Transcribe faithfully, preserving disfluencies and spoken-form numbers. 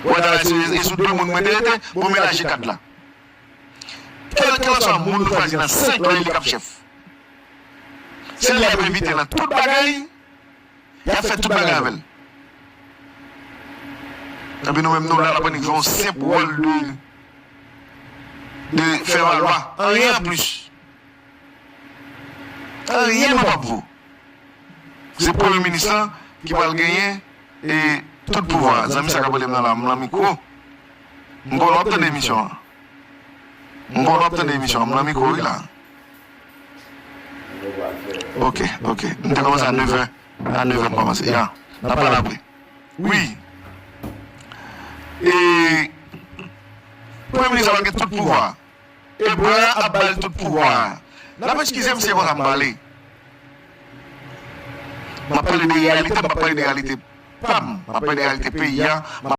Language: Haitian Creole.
Ou wè, ta se e sou de moun mwen te rete, bon, men laje kat la. Kèlkeswa moun nou chwazi nan senk lan, e li k ap chèf. Se li y ap envite nan tout bagay, y ap fè tout bagay avè l. Epi nou menm, nou la, n ap annik jwe yon senp wòl de, de fè valwa. Anyen anplis. Anyen nou p ap vo. Se premye minis lan ki pral genyen e tout pouvwa a. Zanmi sa k ap rele m nan la, m nan mikwo. M konnen w ap tande emisyon an. M konnen w ap tande emisyon an. M nan mikwo, wi, la. Ok, ok. M te kòmanse a nèf è. A nèf è m kòmanse. Ya. N ap pale apre. Wi. E premye minis la gen tout pouvwa a. E blan an ap ba l tout pouvwa a. N ap eskize m si se konsa m pale. M ap pale de reyalite, m p ap pale de reyalite pa m. M ap pale de reyalite peyi a, m